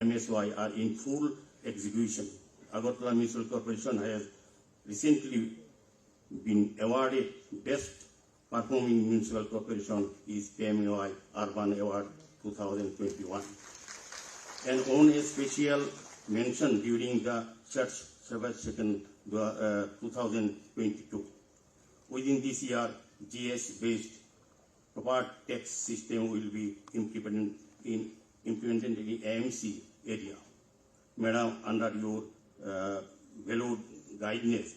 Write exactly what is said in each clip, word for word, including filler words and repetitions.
M S Y are in full execution. Agartala Municipal Corporation has recently been awarded Best Performing Municipal Corporation is P M A Y Urban Award two thousand twenty-one. And on a special mention during the Swachh Sarvekhan, uh, two thousand twenty-two. Within this year, G S T based proper tax system will be implemented in, implemented in A M C area. Madam, under your, uh, valued guidance,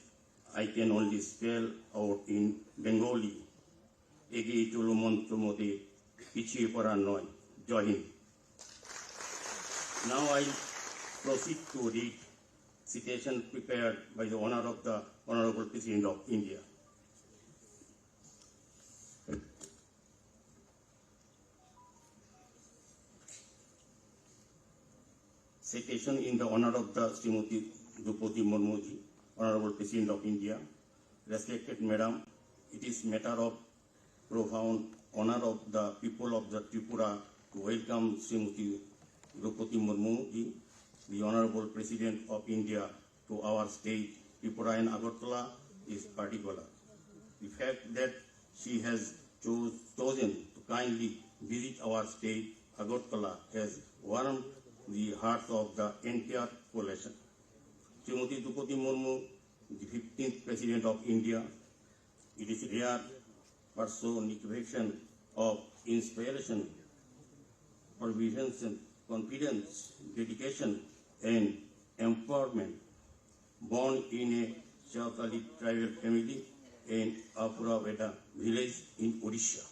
I can only spell out in Bengali. এগিয়ে চলো মন্ত্র মতে, পিছিয়ে পড়া নয়। জয় Hind. Now I proceed to read citation prepared by the honor of the Honorable President of India. Citation in the honor of the Srimati Droupadi Murmu ji, Honorable President of India. Respected Madam, it is matter of profound honor of the people of the Tripura to welcome Srimati Droupadi Murmu ji, the Honorable President of India, to our state, Tripura and Agartala is particular. The fact that she has cho-, chosen to kindly visit our state, Agartala, has warmed the hearts of the entire population. Srimati Droupadi Murmu, the fifteenth President of India, it is rare personification of inspiration, perseverance, confidence, dedication, and empowerment. Born in a Saotali tribal family in Apuraveda village in Odisha,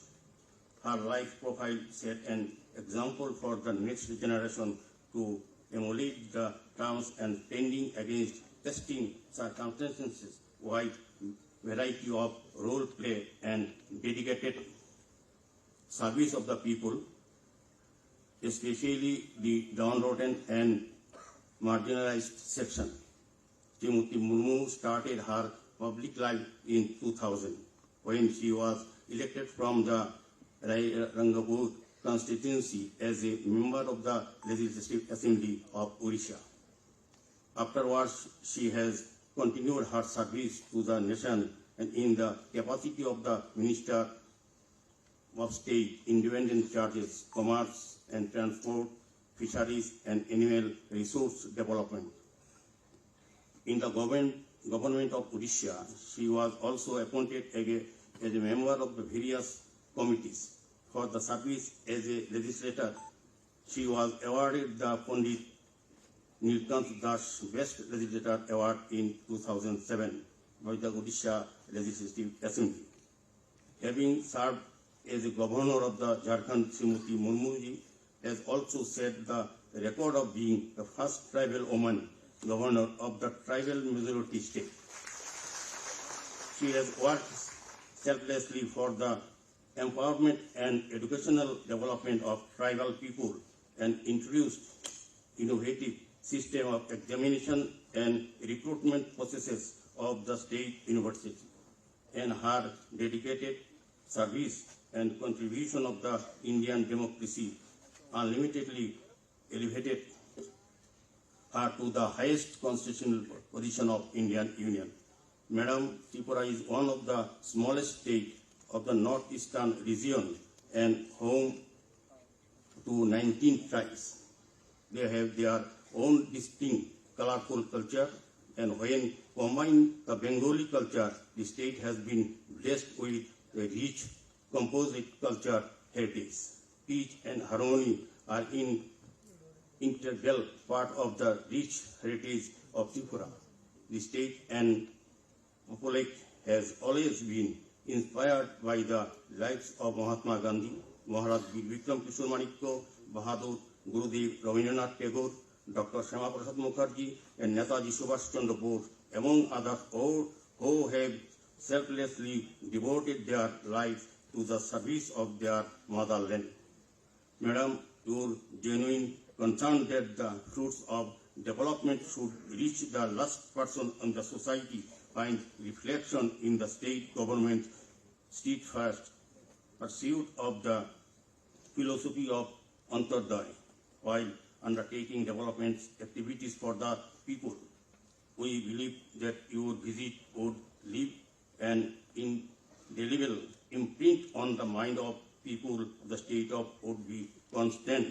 her life profile set an example for the next generation to emulate the terms and standing against testing circumstances, wide variety of role play and dedicated service of the people, especially the downtrodden and marginalized section. Srimati Murmu started her public life in two thousand when she was elected from the Rai-, Rangapur constituency as a member of the Legislative Assembly of Odisha. Afterwards, she has continued her service to the nation and in the capacity of the Minister of State, Independent Charges, Commerce and Transport, Fisheries and Animal Resource Development. In the government, government of Odisha, she was also appointed as a, as a member of the various committees. For the service as a legislator, she was awarded the Pandit Nilkant Das Best Legislator Award in two thousand seven by the Odisha Legislative Assembly. Having served as the governor of the Jharkhand, Srimati Murmuji has also set the record of being the first tribal woman governor of the tribal majority state. She has worked selflessly for the empowerment and educational development of tribal people and introduced innovative system of examination and recruitment processes of the state university. And her dedicated service and contribution of the Indian democracy unlimitedly elevated her to the highest constitutional position of Indian Union. Madam, Tripura is one of the smallest state of the northeastern region and home to nineteen tribes. They have their own distinct, colorful culture, and when combined the Bengali culture, the state has been blessed with a rich composite culture heritage. Peace and harmony are in integral part of the rich heritage of Tripura. The state and Upalek has always been inspired by the lives of Mahatma Gandhi, Maharaj Bir Bikram Kishore Manikya Bahadur, Gurudev Rabindranath Tagore, Doctor Shyama Prasad Mukherjee, and Netaji Subhash Chandra Bose, among others, all who have selflessly devoted their lives to the service of their motherland. Madam, your genuine concern that the fruits of development should reach the last person in the society finds reflection in the state government's steadfast pursuit of the philosophy of Antyodaya, while undertaking development activities for the people. We believe that your visit would leave an indelible imprint on the mind of people of the state of would be constant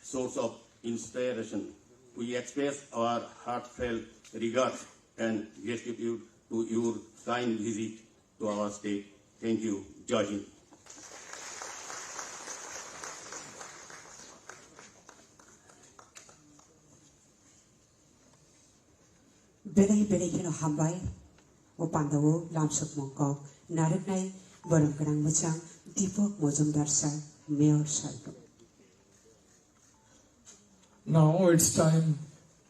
source of inspiration. We express our heartfelt regards and gratitude to your kind visit to our state. Thank you. Jai Hind. Belai belai kheno hambai. O pandao lamsok mongkok narwknai borom gwnang mwchang Deepak Majumdar sir, Mayor sir. Now it's time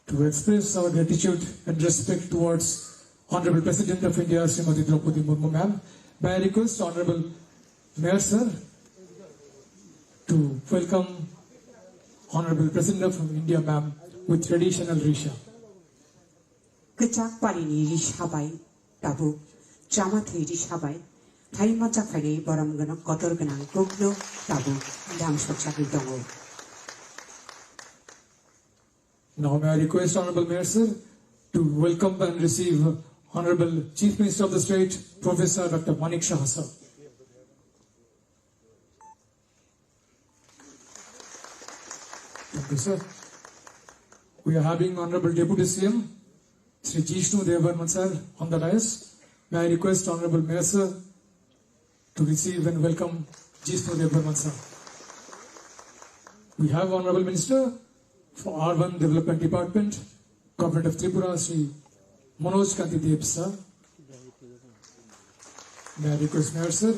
to express our gratitude and respect towards Honorable President of India, Srimati Draupadi Murmu ma'am. May I request Honorable Mayor sir to welcome Honorable President of India ma'am with traditional risha. Kwchak palini risha bai tabuk chama thwi risha bai thai manchak phainai borom gwnang kotor gwnang kokno tabuk dam sokchagwi tongo. Now may I request Honorable Mayor sir to welcome and receive Honorable Chief Minister of the State, Professor Doctor Manik Saha sir. Thank you, sir. We are having Honorable Deputy C M, Shri Jishnu Debbarma sir, on the dais. May I request Honorable Mayor sir to receive and welcome Jishnu Debbarma sir. We have Honorable Minister for Urban Development Department, Government of Tripura, Shri Manoj Kanti Deb sir. May I request Mayor sir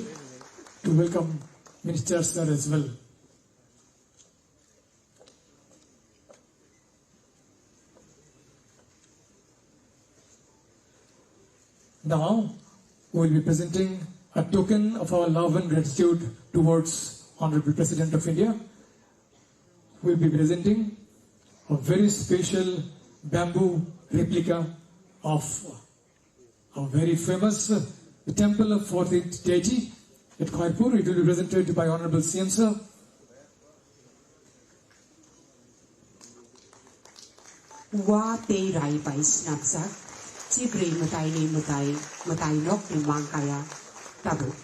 to welcome Minister sir as well. Now, we will be presenting a token of our love and gratitude towards Honorable President of India. We will be presenting a very special bamboo replica of a very famous, uh, temple of fourteenth deity at Khairpur. It will be presented by Honorable C M sir. Wa tei rai bai snamjak, chibrwi mwtaini mwtai, mwtai nokni mangkaya tabuk.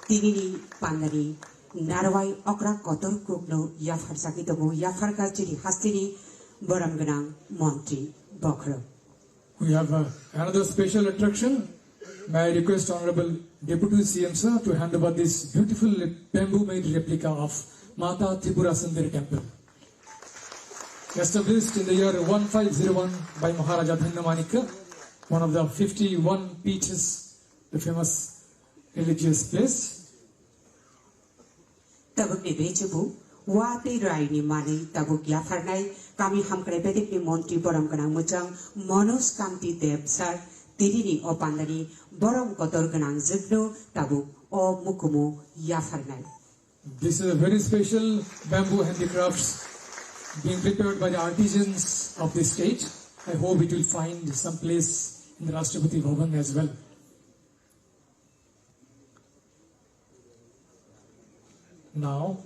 Tinini pandani narwai okra kotor kukno yapharjagwi tongo, yapharkha chini hasteni borom gwnang montri bokhorok. We have, uh, another special attraction. May I request Honorable Deputy C M sir to hand over this beautiful bamboo-made replica of Mata Tripura Sundari Temple. Established in the year one five zero one by Maharaja Dhanya Manikya, one of the fifty-one pieces, the famous religious place. Tabukni bechubu, wa tei raini manwi tabuk yapharnai kami hamkrai bedekni montri borom gwnang mwchang Manoj Kanti Deb sir tinini o pandani borom kotor gwnang jwkno tabuk o mukumu yapharnai. This is a very special bamboo handicrafts being prepared by the artisans of the state. I hope it will find some place in the Rashtrapati Bhavan as well. Now,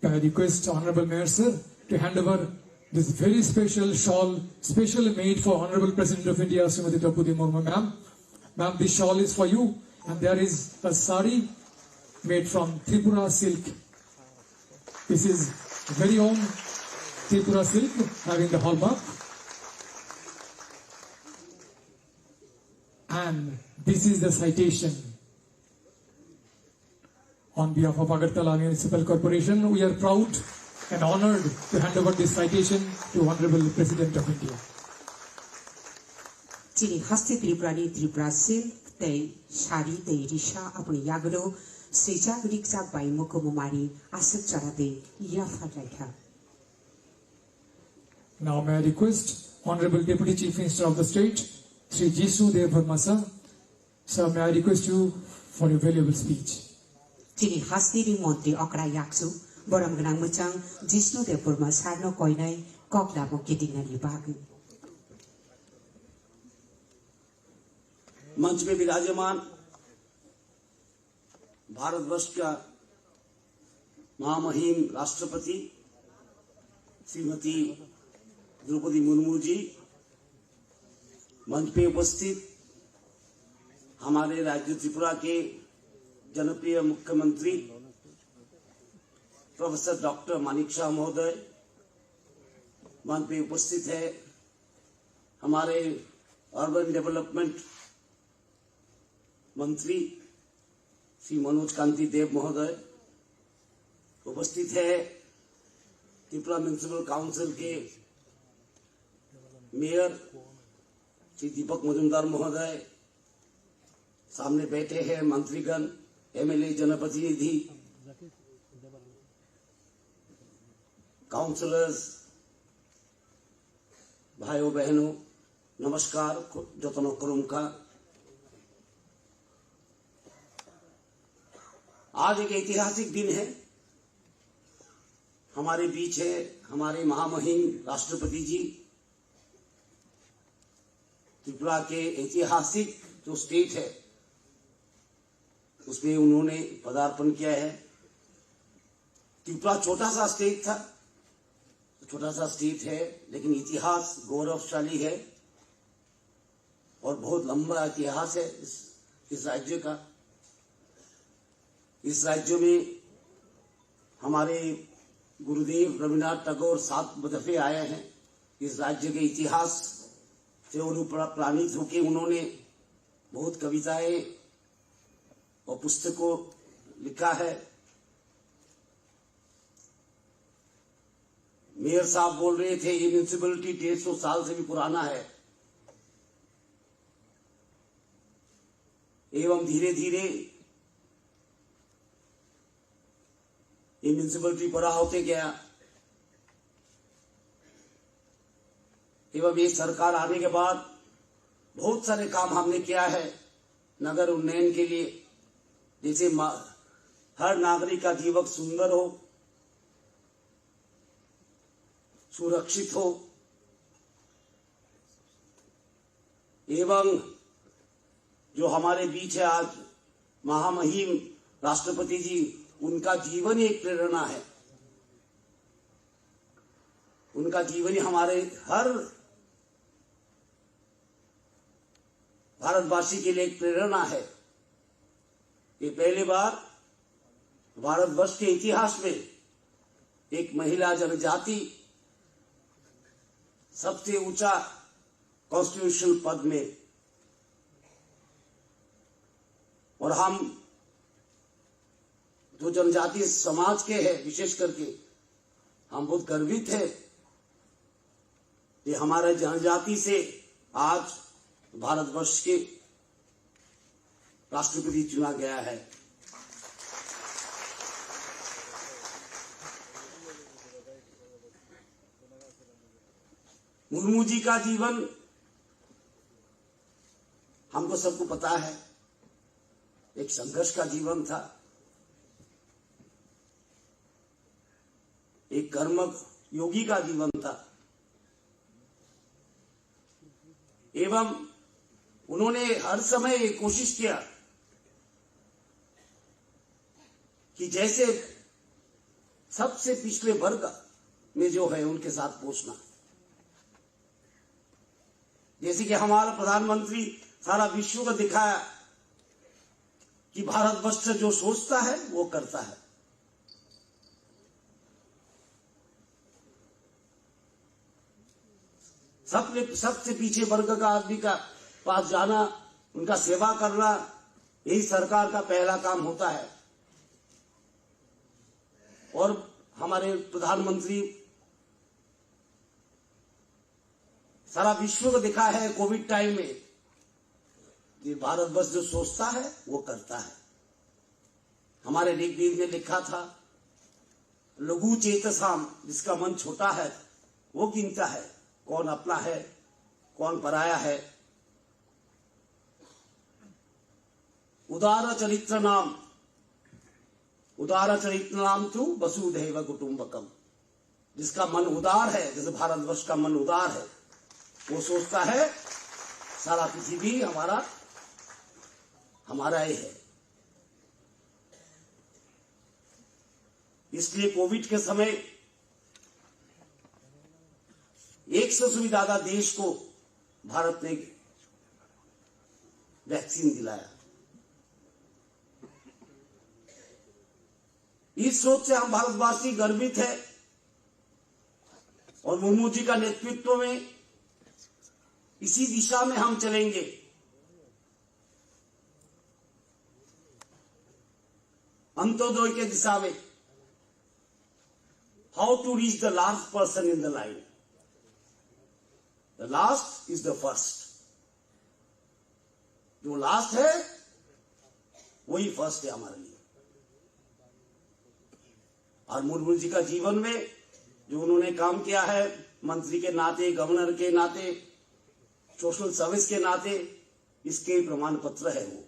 I request Honorable Mayor sir to hand over this very special shawl, specially made for Honorable President of India, Srimati Draupadi Murmu ma'am. Ma'am, this shawl is for you, and there is a sari made from Tripura silk. This is very own Tripura silk having the hallmark. And this is the citation. On behalf of Agartala Municipal Corporation, we are proud and honored to hand over this citation to Honorable President of India. Chini haste Tripura ni Tripura silk tei sari tei risa aboni yagulo swijak rikjak bai mukumu mari aswk chara tei yaphar laikha. Now may I request Honorable Deputy Chief Minister of the State, Shri Jishnu Debbarma sir. Sir, may I request you for your valuable speech. Chini hasteni montri okra yakchu, borom gwnang mwchang Jishnu Debbarma sir no koinai kok lamo kitingnani bagwi. मंच में विराजमान भारतवर्ष का महामहिम राष्ट्रपति, श्रीमती द्रौपदी मुर्मू जी, मंच पे उपस्थित हमारे राज्य त्रिपुरा के जनप्रिय मुख्यमंत्री प्रोफेसर डॉक्टर मानिक शाह महोदय, मंच पे उपस्थित है हमारे अर्बन डेवलपमेंट मंत्री श्री मनोज कांति देव महोदय, उपस्थित है त्रिपुरा म्युनिसिपल काउंसिल के मेयर श्री दीपक मजूमदार महोदय, सामने बैठे हैं मंत्रीगण, एमएलए, जनप्रतिनिधि, काउंसिलर्स, भाइयों बहनों, नमस्कार। जतन करुम का आज एक ऐतिहासिक दिन है। हमारे बीच है हमारे महामहिम राष्ट्रपति जी, त्रिपुरा के ऐतिहासिक जो स्टेट है, उसमें उन्होंने पदार्पण किया है। त्रिपुरा छोटा सा स्टेट था, छोटा सा स्टेट है, लेकिन इतिहास गौरवशाली है और बहुत लंबा इतिहास है इस, इस राज्य का। इस राज्य में हमारे गुरुदेव रविन्द्रनाथ टैगोर सात दफे आए हैं। इस राज्य के इतिहास से अनुप्राणित होकर उन्होंने बहुत कविताएं और पुस्तकों लिखा है। मेयर साहब बोल रहे थे, ये म्युनिसिपैलिटी डेढ़ सौ साल से भी पुराना है एवं धीरे धीरे ये म्युनिसिपैलिटी बड़ा होते गया एवं ये सरकार आने के बाद बहुत सारे काम हमने किया है नगर उन्नयन के लिए। जैसे मा- हर नागरिक का जीवन सुंदर हो, सुरक्षित हो एवं जो हमारे बीच है आज महामहिम राष्ट्रपति जी, उनका जीवन ही एक प्रेरणा है। उनका जीवन ही हमारे हर भारतवासी के लिए एक प्रेरणा है। ये पहली बार भारतवर्ष के इतिहास में एक महिला जनजाति सबसे ऊंचा कॉन्स्टिट्यूशनल पद में। और हम जो जनजाति समाज के हैं, विशेष करके हम बहुत गर्वित है कि हमारे जनजाति से आज भारतवर्ष के राष्ट्रपति चुना गया है। मुर्मू जी का जीवन हमको सबको पता है, एक संघर्ष का जीवन था, एक कर्म योगी का जीवन था एवं उन्होंने हर समय ये कोशिश किया कि जैसे सबसे पिछड़े वर्ग में जो है उनके साथ पहुंचना। जैसे कि हमारा प्रधानमंत्री सारा विश्व को दिखाया कि भारतवर्ष जो सोचता है वो करता है। सबसे सबसे पीछे वर्ग का आदमी का पास जाना, उनका सेवा करना, यही सरकार का पहला काम होता है। और हमारे प्रधानमंत्री सारा विश्व को दिखा है कोविड टाइम में कि भारतवर्ष जो सोचता है वो करता है। हमारे ऋग्वेद में लिखा था, लघु चेतसाम, जिसका मन छोटा है वो गिनता है कौन अपना है, कौन पराया है। उदार चरित्र नाम, उदार चरित्र नाम तु वसुधैव कुटुंबकम। जिसका मन उदार है, जैसे भारतवर्ष का मन उदार है, वो सोचता है सारा पृथ्वी हमारा, हमारा ही है। इसलिए कोविड के समय एक सौ से भी ज्यादा देश को भारत ने वैक्सीन दिलाया। इस सोच से हम भारतवासी गर्वित है और मुर्मू जी का नेतृत्व में इसी दिशा में हम चलेंगे। अंत्योदय के दिशा में, how to reach the last person in the line, the last is the first। जो लास्ट है वही फर्स्ट है हमारे लिए। और मुर्मू जी का जीवन में जो उन्होंने काम किया है, मंत्री के नाते, गवर्नर के नाते, सोशल सर्विस के नाते, इसके प्रमाण पत्र है वो।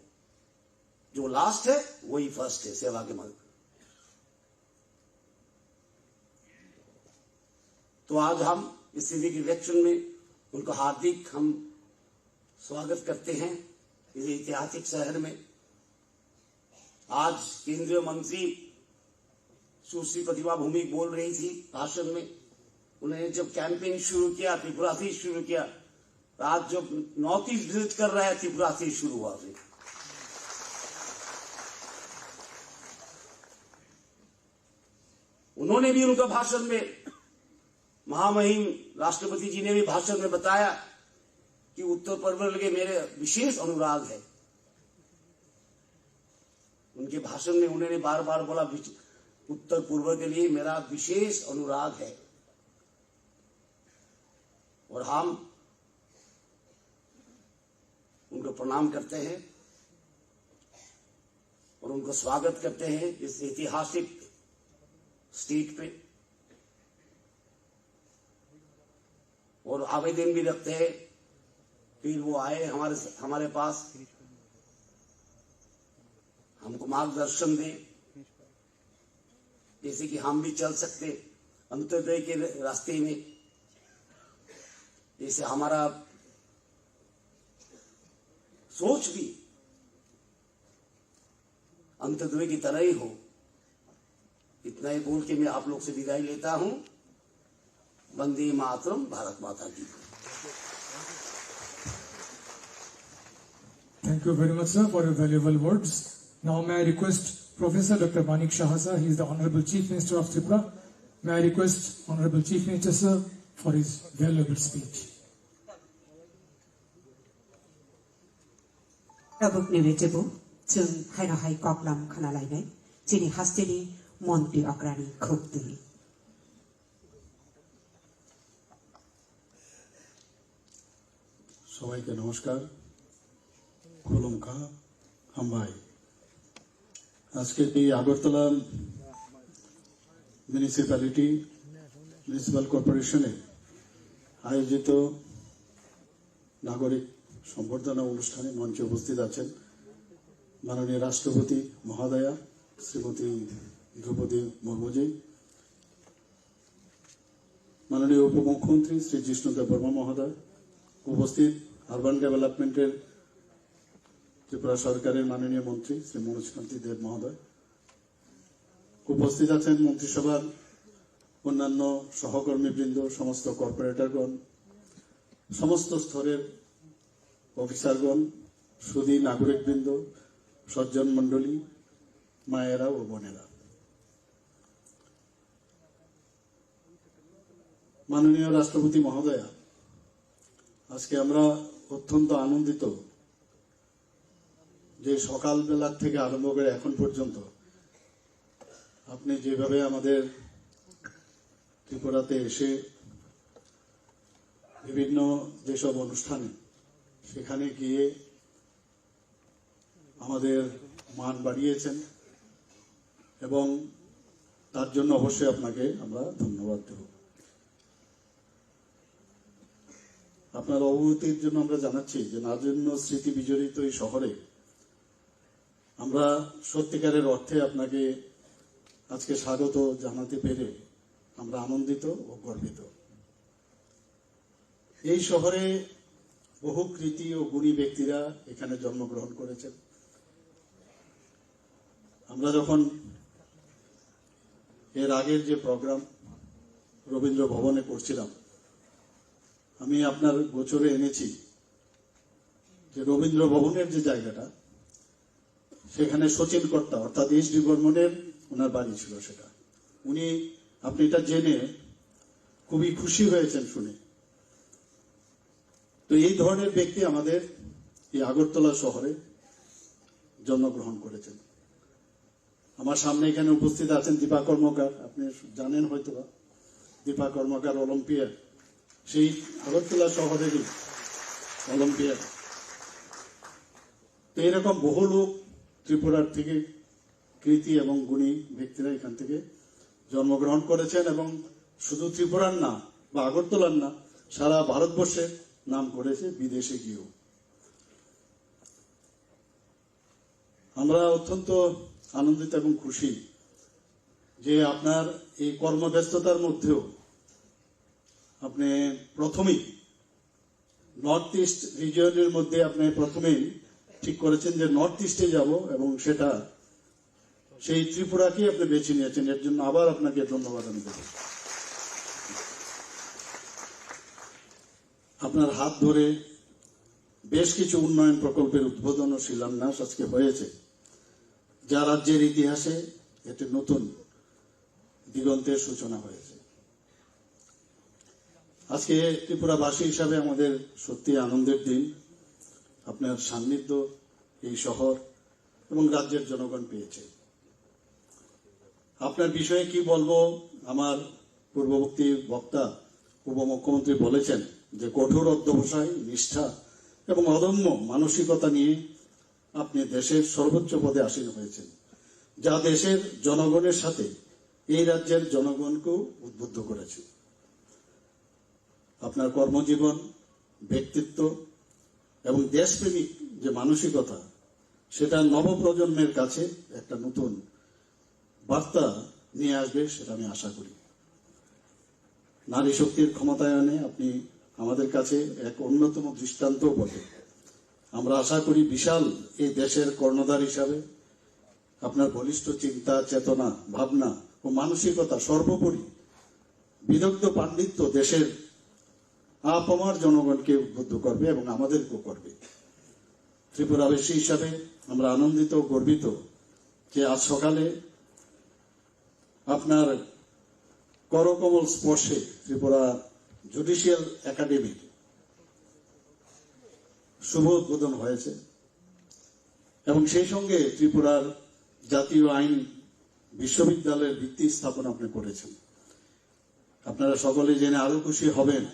जो लास्ट है वही फर्स्ट है सेवा के मार्ग। तो आज हम इस सिविक इलेक्शन में उनको हार्दिक हम स्वागत करते हैं इस ऐतिहासिक शहर में। आज केंद्रीय मंत्री सुश्री प्रतिभा भौमिक बोल रही थी भाषण में, उन्होंने जब कैंपेन शुरू किया, त्रिपुरा से ही शुरू किया, तो आज जब नॉर्थ ईस्ट विजिट कर रहा है, त्रिपुरा से ही शुरू हुआ। उन्होंने भी उनका भाषण में महामहिम राष्ट्रपति जी ने भी भाषण में बताया कि उत्तर पूर्व के लिए मेरे विशेष अनुराग है। उनके भाषण में उन्होंने बार बार बोला, "विच-, उत्तर पूर्व के लिए मेरा विशेष अनुराग है।" और हम उनको प्रणाम करते हैं और उनको स्वागत करते हैं इस ऐतिहासिक स्टेट पे। और आवेदन भी रखते हैं, फिर वो आए हमारे, हमारे पास, हमको मार्गदर्शन दे, जैसे कि हम भी चल सकते अंत्योदय के रास्ते में, जैसे हमारा सोच भी अंत्योदय की तरह ही हो। इतना ही बोल के मैं आप लोग से विदाई लेता हूँ। वंदे मातरम, भारत माता की। Thank you very much, sir, for your valuable words. Now may I request Professor Doctor Manik Saha, sir, he is the Honorable Chief Minister of Tripura. May I request Honorable Chief Minister, sir, for his valuable speech. Tabukni rwchapung, chwng haino hai koklam khna lainai, chini hasteni montri okrani khuk twi. সবাইকে নমস্কার, খুলুমখা, হামবাই। আজকে এই Agartala municipality, municipal কর্পোরেশনে আয়োজিত নাগরিক সম্বর্ধনা অনুষ্ঠানে মঞ্চে উপস্থিত আছেন মাননীয় রাষ্ট্রপতি মহোদয়া শ্রীমতী দ্রৌপদী মুর্মুজি, মাননীয় উপমুখ্যমন্ত্রী শ্রী জিষ্ণু দেববর্মা মহোদয়, উপস্থিত আরবান ডেভেলপমেন্টের ত্রিপুরা সরকারের মাননীয় মন্ত্রী শ্রী মনোজ কান্তি দেব মহোদয়, উপস্থিত আছেন মন্ত্রিসভার অন্যান্য সহকর্মীবৃন্দ, সমস্ত কর্পোরেটরগণ, সমস্ত স্তরের অফিসারগণ, সুধী নাগরিকবৃন্দ, সজ্জন মণ্ডলী, মায়েরা ও বোনেরা। মাননীয় রাষ্ট্রপতি মহোদয়া, আজকে আমরা অত্যন্ত আনন্দিত যে সকালবেলা থেকে আরম্ভ করে এখন পর্যন্ত আপনি যেভাবে আমাদের ত্রিপুরাতে এসে বিভিন্ন যেসব অনুষ্ঠানে সেখানে গিয়ে আমাদের মান বাড়িয়েছেন এবং তার জন্য অবশ্যই আপনাকে আমরা ধন্যবাদ দেব। আপনার অবগতির জন্য আমরা জানাচ্ছি যে নাজিরন স্মৃতি বিজড়িত এই শহরে আমরা সত্যিকারের অর্থে আপনাকে আজকে স্বাগত জানাতে পেরে আমরা আনন্দিত ও গর্বিত। এই শহরে বহু কৃতি ও গুণী ব্যক্তিরা এখানে জন্মগ্রহণ করেছেন। আমরা যখন এর আগের যে প্রোগ্রাম রবীন্দ্র ভবনে করছিলাম, আমি আপনার গোচরে এনেছি যে রবীন্দ্র ভবনের যে জায়গাটা, সেখানে শচীন কর্তা অর্থাৎ এইচ ডি বর্মনের ওনার বাড়ি ছিল সেটা। উনি, আপনি এটা জেনে খুবই খুশি হয়েছেন শুনে। তো এই ধরনের ব্যক্তি আমাদের এই আগরতলা শহরে জন্মগ্রহণ করেছেন। আমার সামনে এখানে উপস্থিত আছেন দীপা কর্মকার, আপনি জানেন হয়তো বা, দীপা কর্মকার অলিম্পিয়ার, সেই আগরতলা শহরেরই অলিম্পিয়ার। তো এরকম বহু লোক ত্রিপুরার থেকে কৃতি এবং গুণী ব্যক্তিরা এখান থেকে জন্মগ্রহণ করেছেন এবং শুধু ত্রিপুরার না বা আগরতলার না, সারা ভারতবর্ষের নাম করেছে বিদেশে গিয়েও। আমরা অত্যন্ত আনন্দিত এবং খুশি যে আপনার এই কর্মব্যস্ততার মধ্যেও আপনি প্রথমেই নর্থ ইস্ট রিজিয়নের মধ্যে আপনি প্রথমেই ঠিক করেছেন যে নর্থ ইস্টে যাব, এবং সেটা সেই ত্রিপুরাকেই আপনি বেছে নিয়েছেন। এর জন্য আবার আপনাকে ধন্যবাদ আমি দেব। আপনার হাত ধরে বেশ কিছু উন্নয়ন প্রকল্পের উদ্বোধন ও শিলান্যাস আজকে হয়েছে, যা রাজ্যের ইতিহাসে একটি নতুন দিগন্তের সূচনা হয়েছে। আজকে ত্রিপুরাবাসী হিসাবে আমাদের সত্যি আনন্দের দিন। আপনার সান্নিধ্য এই শহর এবং রাজ্যের জনগণ পেয়েছে। আপনার বিষয়ে কি বলবো, আমার পূর্ববর্তী বক্তা উপমুখ্যমন্ত্রী বলেছেন যে কঠোর অধ্যবসায়, নিষ্ঠা এবং অদম্য মানসিকতা নিয়ে আপনি দেশের সর্বোচ্চ পদে আসীন হয়েছেন, যা দেশের জনগণের সাথে এই রাজ্যের জনগণকেও উদ্বুদ্ধ করেছে। আপনার কর্মজীবন, ব্যক্তিত্ব এবং দেশপ্রেমিক যে মানসিকতা, সেটা নবপ্রজন্মের কাছে একটা নতুন বার্তা নিয়ে আসবে, সেটা আমি আশা করি। নারী শক্তির ক্ষমতায়নে আপনি আমাদের কাছে এক অন্যতম দৃষ্টান্ত বটে। আমরা আশা করি বিশাল এই দেশের কর্ণধার হিসাবে আপনার বলিষ্ঠ চিন্তা, চেতনা, ভাবনা ও মানসিকতা সর্বোপরি বিদগ্ধ পাণ্ডিত্য দেশের আপামর জনগণকে উদ্বুদ্ধ করবে এবং আমাদেরকেও করবে। ত্রিপুরাবাসী হিসাবে আমরা আনন্দিত ও গর্বিত যে আজ সকালে আপনার করকমল স্পর্শে ত্রিপুরা জুডিশিয়াল একাডেমির শুভ উদ্বোধন হয়েছে এবং সেই সঙ্গে ত্রিপুরার জাতীয় আইন বিশ্ববিদ্যালয়ের ভিত্তি স্থাপন আপনি করেছেন। আপনারা সকলে জেনে আরো খুশি হবেন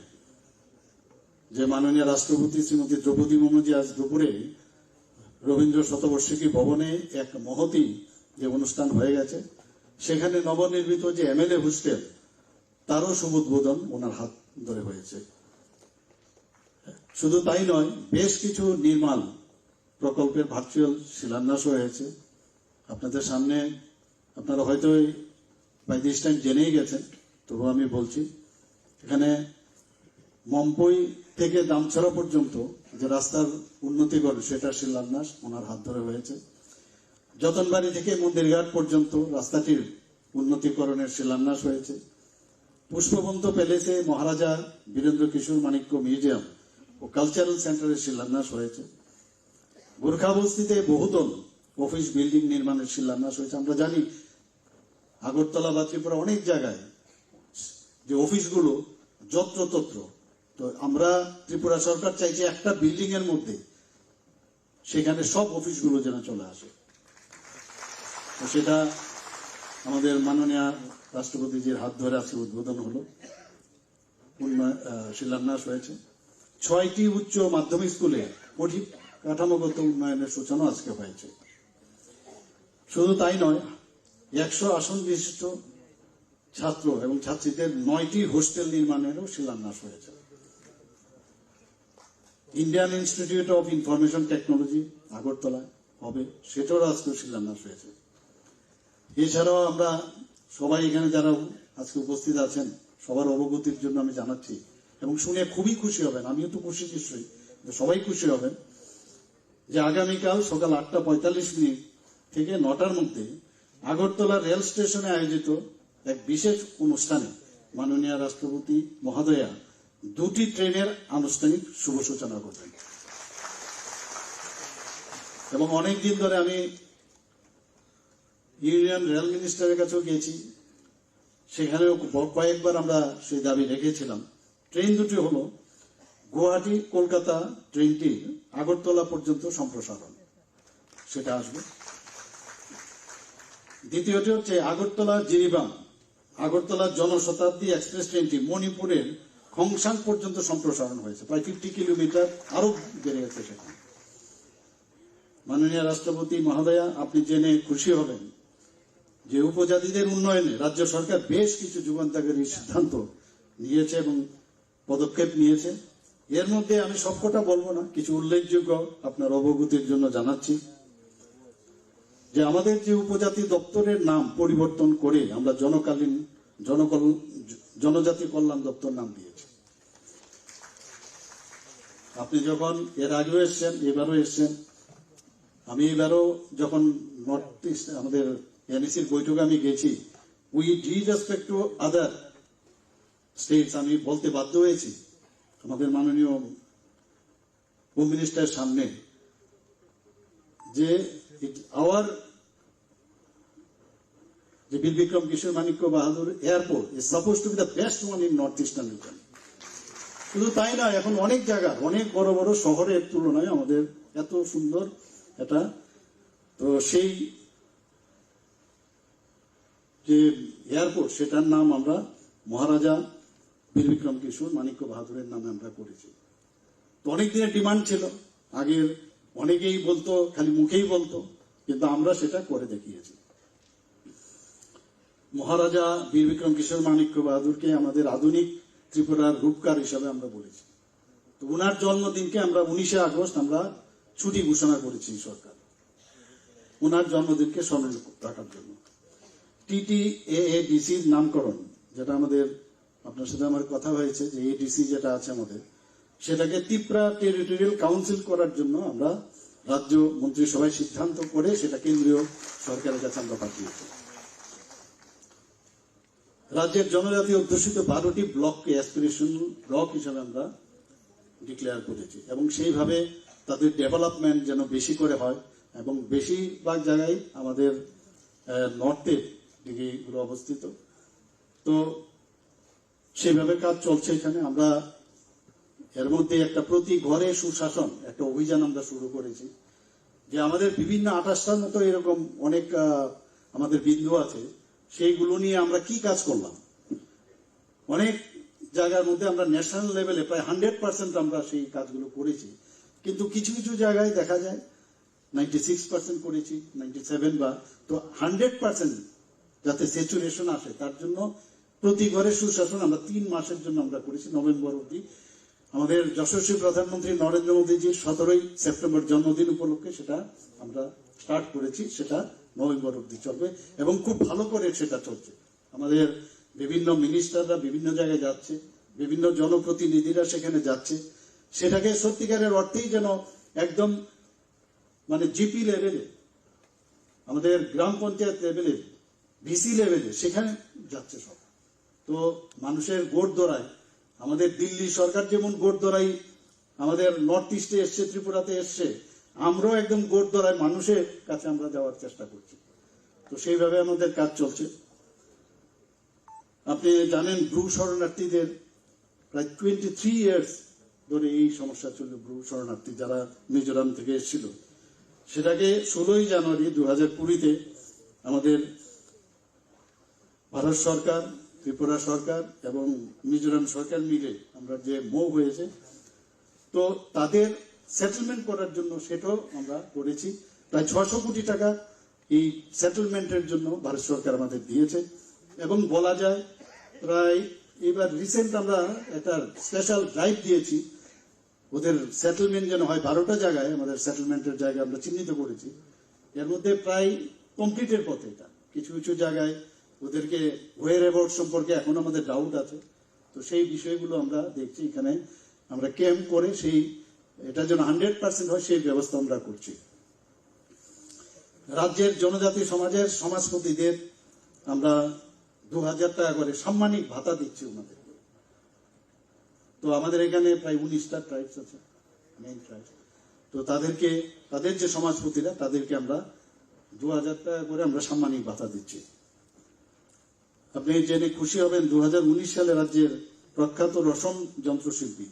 যে মাননীয় রাষ্ট্রপতি শ্রীমতী দ্রৌপদী মুর্মুজি আজ দুপুরে রবীন্দ্র শতবার্ষিকী ভবনে এক মহতী যে অনুষ্ঠান হয়ে গেছে, সেখানে নবনির্মিত যে এমএলএ হোস্টেল, তারও শুভ উদ্বোধন ওনার হাত ধরে হয়েছে। শুধু তাই নয়, বেশ কিছু নির্মাণ প্রকল্পের ভার্চুয়াল শিলান্যাসও হয়েছে। আপনাদের সামনে, আপনারা হয়তো বাই দিস টাইম জেনেই গেছেন, তবু আমি বলছি, এখানে মম্পই থেকে দামছড়া পর্যন্ত যে রাস্তার উন্নতিকরণ, সেটা শিলান্যাস ওনার হাত ধরে হয়েছে। যতনবাড়ি থেকে মন্দিরঘাট পর্যন্ত রাস্তাটির উন্নতিকরণের শিলান্যাস হয়েছে। পুষ্পবন্ত প্যালেসে মহারাজা বীরেন্দ্র কিশোর মাণিক্য মিউজিয়াম ও কালচারাল সেন্টারের শিলান্যাস হয়েছে। গোর্খাবস্তিতে বহুতল অফিস বিল্ডিং নির্মাণের শিলান্যাস হয়েছে। আমরা জানি আগরতলা বা ত্রিপুরা অনেক জায়গায় যে অফিসগুলো যত্রতত্র, তো আমরা ত্রিপুরা সরকার চাইছে একটা বিল্ডিং এর মধ্যে সেখানে সব অফিসগুলো যেন চলে আসে। তো সেটা আমাদের মাননীয় রাষ্ট্রপতিজির হাত ধরে আজকে উদ্বোধন হলো, উন্নয়ন, আহ, শিলান্যাস হয়েছে। ছয়টি উচ্চ মাধ্যমিক স্কুলে পরিকাঠামোগত উন্নয়নের সূচনা আজকে হয়েছে। শুধু তাই নয়, একশো আসন বিশিষ্ট ছাত্র এবং ছাত্রীদের নয়টি হোস্টেল নির্মাণেরও শিলান্যাস হয়েছে। Indian institute of information technology আগরতলায় হবে, সেটারও আজকে শিলান্যাস হয়েছে। এছাড়াও আমরা সবাই এখানে যারা আজকে উপস্থিত আছেন, সবার অবগতির জন্য আমি জানাচ্ছি এবং শুনে খুবই খুশি হবেন, আমিও তো খুশি নিশ্চয়ই, কিন্তু সবাই খুশি হবেন যে আগামীকাল সকাল আটটা পঁয়তাল্লিশ মিনিট থেকে নটার মধ্যে আগরতলা রেল স্টেশনে আয়োজিত এক বিশেষ অনুষ্ঠানে মাননীয় রাষ্ট্রপতি মহোদয়া দুটি ট্রেনের আনুষ্ঠানিক শুভ সূচনা করবেন। এবং অনেক দিন ধরে আমি ইউনিয়ন রেল মিনিস্টারের কাছেও গিয়েছি, সেখানেও ক-, কয়েকবার আমরা সেই দাবি রেখেছিলাম। ট্রেন দুটি হলো গুয়াহাটি কলকাতা ট্রেনটির আগরতলা পর্যন্ত সম্প্রসারণ, সেটা আসবে। দ্বিতীয়টি হচ্ছে আগরতলা জিরিবাম, আগরতলা জনশতাব্দী এক্সপ্রেস ট্রেনটি মণিপুরের খংসাং পর্যন্ত সম্প্রসারণ হয়েছে, প্রায় ফিফটি কিলোমিটার, আরো বেড়ে গেছে সেখানে। মাননীয় রাষ্ট্রপতি মহোদয়া, আপনি জেনে খুশি হবেন যে উপজাতিদের উন্নয়নে রাজ্য সরকার বেশ কিছু যুগান্তকারী সিদ্ধান্ত নিয়েছে এবং পদক্ষেপ নিয়েছে। এর মধ্যে আমি সবকটা বলবো না, কিছু উল্লেখযোগ্য আপনার অবগতির জন্য জানাচ্ছি যে আমাদের যে উপজাতি দপ্তরের নাম পরিবর্তন করে আমরা জনকালীন জনকল-, জনজাতি কল্যাণ দপ্তর নাম দিয়েছি। আপনি যখন এর আগেও এসছেন, এবারও এসছেন, আমি এবারও যখন নর্থ ইস্ট আমাদের এনইসির বৈঠকে আমি গেছি, with due respect to other states, আমি বলতে বাধ্য হয়েছি আমাদের মাননীয় হোম মিনিস্টারের সামনে যে আওয়ার যে বীর বিক্রম কিশোর মাণিক্য বাহাদুর airport is supposed to be the best one in North Eastern region। শুধু তাই নয়, এখন অনেক জায়গা, অনেক বড় বড় শহরের তুলনায় আমাদের এত সুন্দর এটা। তো সেই যে এয়ারপোর্ট, সেটার নাম আমরা মহারাজা বীর বিক্রম কিশোর মাণিক্য বাহাদুরের নামে আমরা করেছি। তো অনেক দিনের ডিমান্ড ছিল, আগের অনেকেই বলতো, খালি মুখেই বলতো, কিন্তু আমরা সেটা করে দেখিয়েছি। মহারাজা বীর বিক্রম কিশোর মাণিক্য বাহাদুরকে আমাদের আধুনিক ত্রিপুরার রূপকার হিসাবে আমরা বলেছি। তো ওনার জন্মদিনকে আমরা উনিশে আগস্ট আমরা ছুটি ঘোষণা করেছি সরকার, ওনার জন্মদিনকে স্মরণ রাখার জন্য। টিটিএএডিসির নামকরণ, যেটা আমাদের, আপনার সাথে আমার কথা হয়েছে যে এডিসি যেটা আছে আমাদের, সেটাকে তিপ্রা টেরিটোরিয়াল কাউন্সিল করার জন্য আমরা রাজ্য মন্ত্রিসভায় সিদ্ধান্ত করে সেটা কেন্দ্রীয় সরকারের কাছে আমরা পাঠিয়েছি। রাজ্যের জনজাতি অধ্যুষিত বারোটি ব্লককে অ্যাসপিরেশনাল ব্লক হিসাবে আমরা ডিক্লেয়ার করেছি এবং সেইভাবে তাদের ডেভেলপমেন্ট যেন বেশি করে হয় এবং বেশিরভাগ জায়গায় আমাদের নর্থের দিকে এগুলো অবস্থিত। তো সেইভাবে কাজ চলছে এখানে। আমরা এর মধ্যে একটা প্রতি ঘরে সুশাসন একটা অভিযান আমরা শুরু করেছি, যে আমাদের বিভিন্ন আঠাশটার মতো এরকম অনেক আহ, আমাদের বিন্দু আছে, সেইগুলো নিয়ে আমরা কি কাজ করলাম। অনেক জায়গার মধ্যে আমরা ন্যাশনাল লেভেলে প্রায় হান্ড্রেড পার্সেন্ট আমরা সেই কাজগুলো করেছি, কিন্তু কিছু কিছু জায়গায় দেখা যায় নাইনটি সিক্স পার্সেন্ট করেছি, নাইনটি সেভেন বা, তো হান্ড্রেড পার্সেন্ট যাতে স্যাচুরেশন আসে, তার জন্য প্রতি ঘরে সুশাসন আমরা তিন মাসের জন্য আমরা করেছি, নভেম্বর অবধি। আমাদের যশস্বী প্রধানমন্ত্রী নরেন্দ্র মোদীজির সতেরোই সেপ্টেম্বর জন্মদিন উপলক্ষে সেটা আমরা স্টার্ট করেছি, সেটা নভেম্বর অবধি চলবে এবং খুব ভালো করে সেটা চলছে। আমাদের বিভিন্ন মিনিস্টাররা বিভিন্ন জায়গায় যাচ্ছে, বিভিন্ন জনপ্রতিনিধিরা সেখানে যাচ্ছে, সেটাকে সত্যিকারের অর্থেই যেন একদম মানে জিপি লেভেলে, আমাদের গ্রাম পঞ্চায়েত লেভেলে, ভিসি লেভেলে সেখানে যাচ্ছে সব। তো মানুষের গোড় দরায়, আমাদের দিল্লি সরকার যেমন গোড় দরাই আমাদের নর্থ ইস্টে এসছে, ত্রিপুরাতে এসছে, আমরাও একদম গোড় দরায় মানুষের কাছে আমরা যাওয়ার চেষ্টা করছি। তো সেইভাবে আমাদের কাজ চলছে। আপনি জানেন, ব্রু শরণার্থীদের প্রায় টোয়েন্টি থ্রি ইয়ার্স ধরে এই সমস্যা চলছে। ব্রু শরণার্থী যারা মিজোরাম থেকে এসেছিল, সেটাকে ষোলোই জানুয়ারি দু হাজার কুড়িতে আমাদের ভারত সরকার, ত্রিপুরা সরকার এবং মিজোরাম সরকার মিলে আমরা যে মৌ হয়েছে, তো তাদের সেটেলমেন্ট করার জন্য সেটাও আমরা করেছি। প্রায় ছশো কোটি টাকা এই সেটেলমেন্টের জন্য ভারত সরকার আমাদের দিয়েছে এবং বলা যায় প্রায় এবার রিসেন্ট আমরা একটা স্পেশাল ড্রাইভ দিয়েছি ওদের সেটেলমেন্ট যেন হয়। বারোটা জায়গায় আমাদের সেটেলমেন্টের জায়গা আমরা চিহ্নিত করেছি, এর মধ্যে প্রায় কমপ্লিটের পথে। এটা কিছু কিছু জায়গায় ওদেরকে ওয়ের অ্যাবাউট সম্পর্কে এখন আমাদের ডাউট আছে। তো সেই বিষয়গুলো আমরা দেখছি, এখানে আমরা ক্যাম্প করে সেই এটা যেন হান্ড্রেড পার্সেন্ট হয় সেই ব্যবস্থা আমরা করছি। রাজ্যের জনজাতি সমাজের সমাজপতিদের আমরা দু হাজার টাকা করে সাম্মানিক ভাতা দিচ্ছি ওনাদেরকে। তো আমাদের এখানে প্রায় উনিশটা ট্রাইবস আছে, মেইন ট্রাইবস। তো তাদেরকে, তাদের যে সমাজপতিরা, তাদেরকে আমরা দু হাজার টাকা করে আমরা সাম্মানিক ভাতা দিচ্ছি। আপনি জেনে খুশি হবেন, দু হাজার উনিশ সালে রাজ্যের প্রখ্যাত রসম যন্ত্রশিল্পী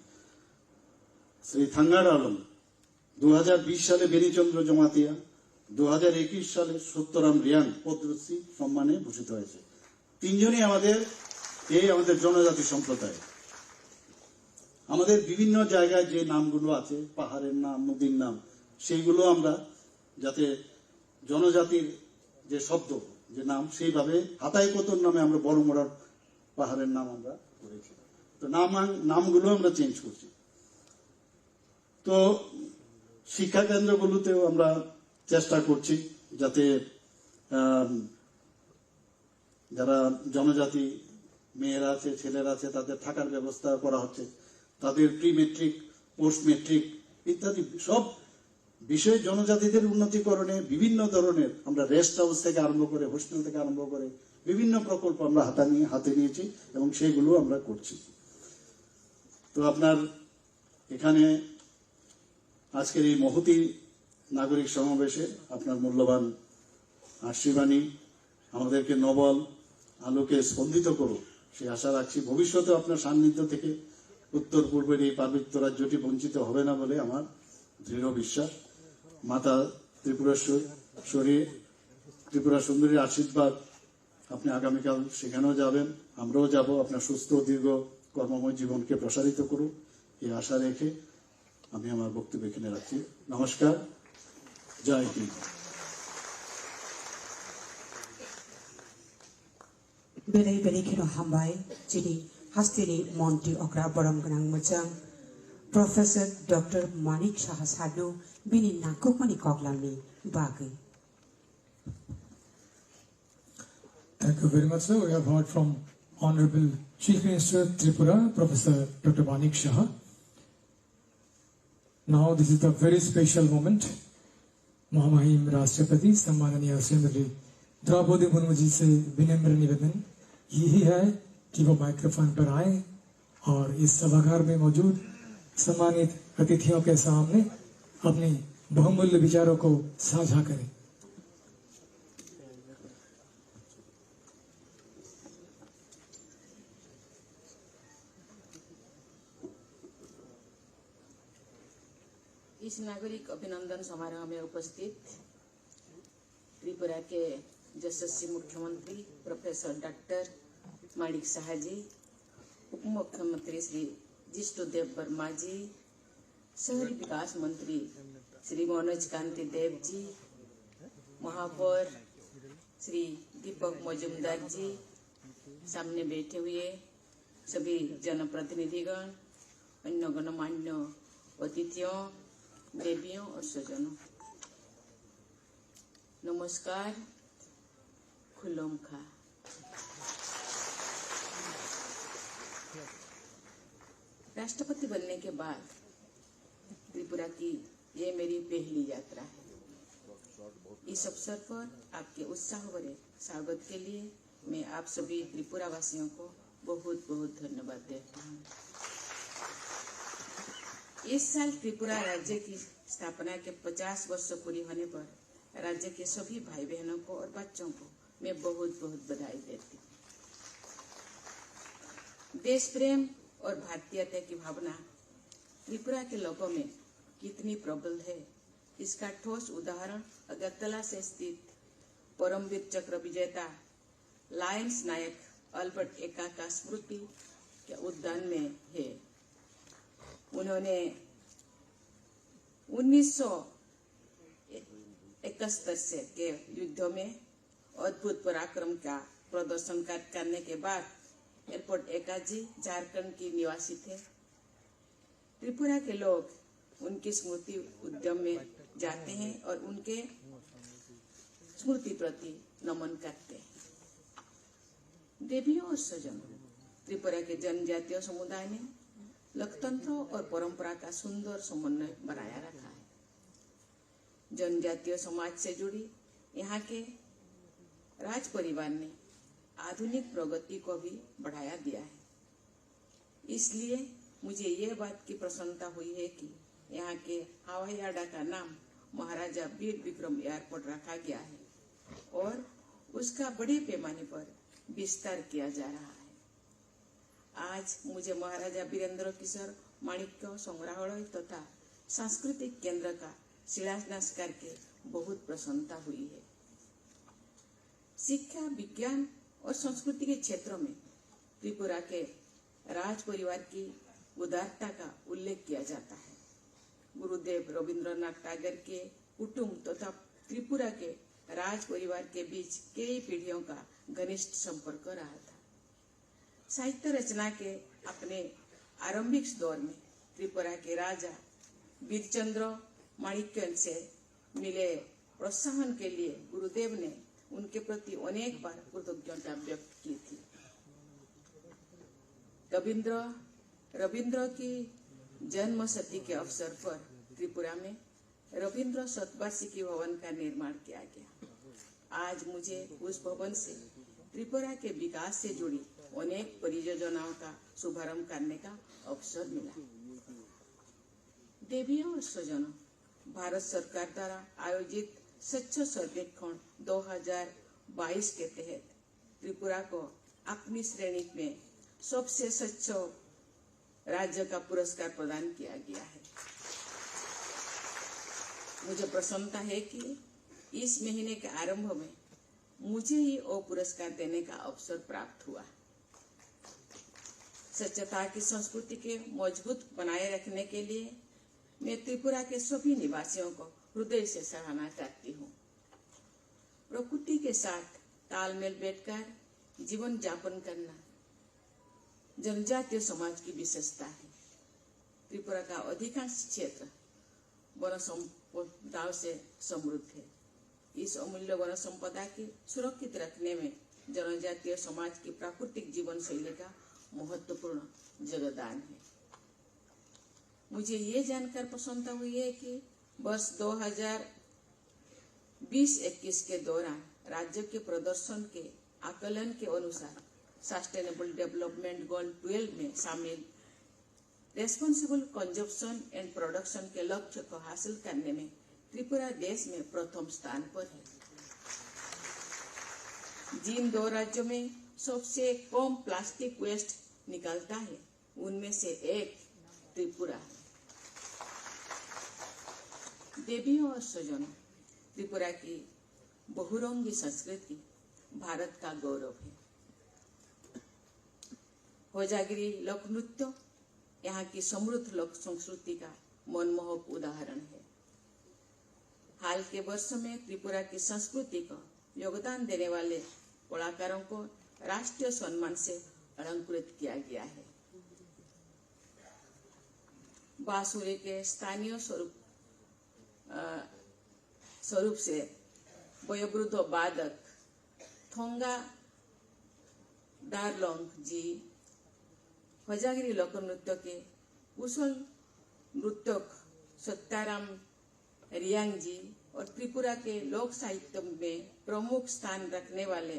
শ্রী থাঙ্গার আলম, দু হাজার বিশ সালে বেণীচন্দ্র জমাতিয়া, দু হাজার একুশ সালে সত্যরাম রিয়াং পদ্মশ্রী সম্মানে ভূষিত হয়েছে। তিনজনই আমাদের, এই আমাদের জনজাতি সম্প্রদায়। আমাদের বিভিন্ন জায়গায় যে নামগুলো আছে, পাহাড়ের নাম, নদীর নাম, সেইগুলো আমরা যাতে জনজাতির যে শব্দ, যে নাম, সেইভাবে হাতাই কতর নামে আমরা বড়মড়ার পাহাড়ের নাম আমরা করেছি। তো নাম, নামগুলো আমরা চেঞ্জ করছি। তো শিক্ষা কেন্দ্রগুলোতেও আমরা চেষ্টা করছি যাতে, আম, যারা জনজাতি মেয়েরা আছে, ছেলেরা আছে, তাদের থাকার ব্যবস্থা করা হচ্ছে, তাদের প্রি মেট্রিক, পোস্ট মেট্রিক ইত্যাদি সব বিষয়ে জনজাতিদের উন্নতিকরণে বিভিন্ন ধরনের আমরা রেস্ট হাউস থেকে আরম্ভ করে, হোস্টেল থেকে আরম্ভ করে বিভিন্ন প্রকল্প আমরা হাতে নিয়ে, হাতে নিয়েছি এবং সেইগুলো আমরা করছি। তো আপনার এখানে আজকের এই মহতী নাগরিক সমাবেশে আপনার মূল্যবান আশীর্বাণী আমাদেরকে নবল আলোকে স্পন্দিত করুক, সেই আশা রাখছি। ভবিষ্যতে আপনার সান্নিধ্য থেকে উত্তর পূর্বের এই পার্বত্য রাজ্যটি বঞ্চিত হবে না বলে আমার দৃঢ় বিশ্বাস। মাতা ত্রিপুরেশ্বরী, ত্রিপুরা সুন্দরীর আশীর্বাদ আপনি আগামীকাল সেখানেও যাবেন, আমরাও যাব। আপনার সুস্থ দীর্ঘ কর্মময় জীবনকে প্রসারিত করুন, এই আশা রেখে আমি আমার বক্তব্য এখানে রাখছি। নমস্কার, জয় Hind. Belai belai kheno hambai chini hasteni montri okra borom gwnang mwchang Professor Doctor Manik Saha sarno bini nangkukmani koklamni bagwi. Thank you very much, sir. We have heard from Honorable Chief Minister Tripura, Professor Doctor Manik Saha. Now, this is the very special moment. महामहिम राष्ट्रपति सम्माननीय श्रीमती द्रौपदी मुर्मू जी से विनम्र निवेदन यही है कि वो माइक्रोफोन पर आए और इस सभागार में मौजूद सम्मानित अतिथियों के सामने अपने बहुमूल्य विचारों को साझा करें। इस नागरिक अभिनंदन समारोह में उपस्थित त्रिपुरा के यशस्वी मुख्यमंत्री प्रोफेसर डॉक्टर माणिक साहा जी, उप मुख्यमंत्री श्री जिष्णु देव वर्मा जी, शहरी विकास मंत्री श्री मनोज कांति देव जी, महापौर श्री दीपक मजूमदार जी, सामने बैठे हुए सभी जनप्रतिनिधिगण, अन्य गणमान्य अतिथियों, देवियों और स्वजनों, नमस्कार, खुलोम खा। राष्ट्रपति बनने के बाद त्रिपुरा की ये मेरी पहली यात्रा है। इस अवसर पर आपके उत्साह भरे स्वागत के लिए मैं आप सभी त्रिपुरा वासियों को बहुत बहुत धन्यवाद देता हूँ। इस साल त्रिपुरा राज्य की स्थापना के पचास वर्ष पूरी होने पर राज्य के सभी भाई बहनों को और बच्चों को मैं बहुत बहुत बधाई देती हूँ। देश प्रेम और भारतीयता की भावना त्रिपुरा के लोगों में कितनी प्रबल है, इसका ठोस उदाहरण अगरतला से स्थित परमवीर चक्र विजेता लायंस नायक अल्बर्ट एका का स्मृति के उद्यान में है। उन्होंने उन्नीस सौ इकहत्तर से के युद्ध में अद्भुत पराक्रम का प्रदर्शन कर, करने के बाद एयरपोर्ट एकाजी झारखंड की निवासी थे। त्रिपुरा के लोग उनकी स्मृति उद्यान में जाते हैं और उनके स्मृति प्रति नमन करते हैं। देवियों और स्वजनों, त्रिपुरा के जनजातीय समुदाय ने लोकतंत्र और परंपरा का सुंदर समन्वय बनाया रखा है। जनजातीय समाज से जुड़ी यहाँ के राज परिवार ने आधुनिक प्रगति को भी बढ़ाया दिया है। इसलिए मुझे ये बात की प्रसन्नता हुई है कि यहाँ के हवाई अड्डा का नाम महाराजा वीर विक्रम एयरपोर्ट रखा गया है और उसका बड़े पैमाने पर विस्तार किया जा रहा है। आज मुझे महाराजा वीरेंद्र किशोर माणिक्य संग्रहालय तथा सांस्कृतिक केंद्र का शिलान्यास करके बहुत प्रसन्नता हुई है। शिक्षा, विज्ञान और संस्कृति के क्षेत्रों में त्रिपुरा के राज परिवार की उदारता का उल्लेख किया जाता है। गुरुदेव रविंद्रनाथ टैगोर के कुटुंब तथा त्रिपुरा के राज परिवार के बीच कई पीढ़ियों का घनिष्ठ संपर्क रहा था। साहित्य रचना के अपने आरंभिक दौर में त्रिपुरा के राजा वीरचंद्र माणिक्यन से मिले प्रोत्साहन के लिए गुरुदेव ने उनके प्रति अनेक बार कृतज्ञता व्यक्त की थी। रविंद्र रविंद्र की जन्म शती के अवसर पर त्रिपुरा में रविंद्र शतवार्षिकी भवन का निर्माण किया गया। आज मुझे उस भवन से त्रिपुरा के विकास से जुड़ी अनेक परियोजनाओं का शुभारंभ करने का अवसर मिला। देवियों और स्वजनों, भारत सरकार द्वारा आयोजित स्वच्छ सर्वेक्षण दो हज़ार बाईस के तहत त्रिपुरा को अपनी श्रेणी में सबसे स्वच्छ राज्य का पुरस्कार प्रदान किया गया है। मुझे प्रसन्नता है कि इस महीने के आरंभ में मुझे ही वो पुरस्कार देने का अवसर प्राप्त हुआ। स्वच्छता की संस्कृति के मजबूत बनाए रखने के लिए मैं त्रिपुरा के सभी निवासियों को हृदय से सराहना करती हूँ। प्रकृति के साथ तालमेल बैठकर जीवन यापन करना जनजातीय समाज की विशेषता है। त्रिपुरा का अधिकांश क्षेत्र वन संपदाओं से समृद्ध है। इस अमूल्य वन संपदा की सुरक्षित रखने में जनजातीय समाज की प्राकृतिक जीवन शैली का महत्वपूर्ण योगदान है। मुझे ये जानकर प्रसन्नता हुई है कि वर्ष दो हज़ार बीस इक्कीस के दौरान राज्य के प्रदर्शन के आकलन के अनुसार सस्टेनेबल डेवलपमेंट गोल ट्वेल्व में शामिल रेस्पॉन्सिबल कंजप्शन एंड प्रोडक्शन के लक्ष्य को हासिल करने में त्रिपुरा देश में प्रथम स्थान पर है। जिन दो राज्यों में सबसे कम प्लास्टिक वेस्ट निकलता है, उनमें से एक त्रिपुरा है। देवियों और स्वजनों, त्रिपुरा की बहुरंगी संस्कृति भारत का गौरव है। होजागिरी लोक नृत्य यहाँ की समृद्ध लोक संस्कृति का मनमोहक उदाहरण है। हाल के वर्षों में त्रिपुरा की संस्कृति को योगदान देने वाले कलाकारों को राष्ट्रीय सम्मान से अलंकृत किया गया है। बांसुरी के स्थानीय स्वरूप, अ, स्वरूप से वयोवृद्ध वादक थोंगा दारलोंग जी, होजागिरी लोक नृत्य के कुशल नृत्यक सत्याराम रियांग जी और त्रिपुरा के लोक साहित्य में प्रमुख स्थान रखने वाले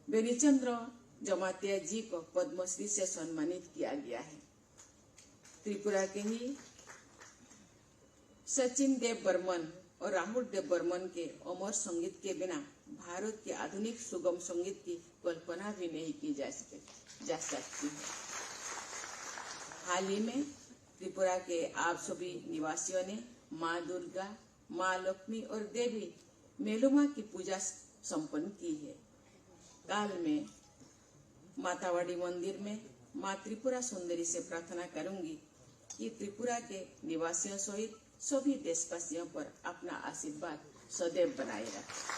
बेनीचंद्र जमातिया जी को पद्मश्री से सम्मानित किया गया है। त्रिपुरा के ही सचिन देव बर्मन और राहुल देव बर्मन के अमर संगीत के बिना भारत के आधुनिक सुगम संगीत की कल्पना भी नहीं की जा सके, जा सकती है। हाल ही में त्रिपुरा के आप सभी निवासियों ने माँ दुर्गा, माँ लक्ष्मी और देवी मेलुमा की पूजा संपन्न की है। काल में मातावाड़ी मंदिर में माँ त्रिपुरा सुंदरी से प्रार्थना करूंगी कि त्रिपुरा के निवासियों सहित सभी देशवासियों पर अपना आशीर्वाद सदैव बनाए रखें।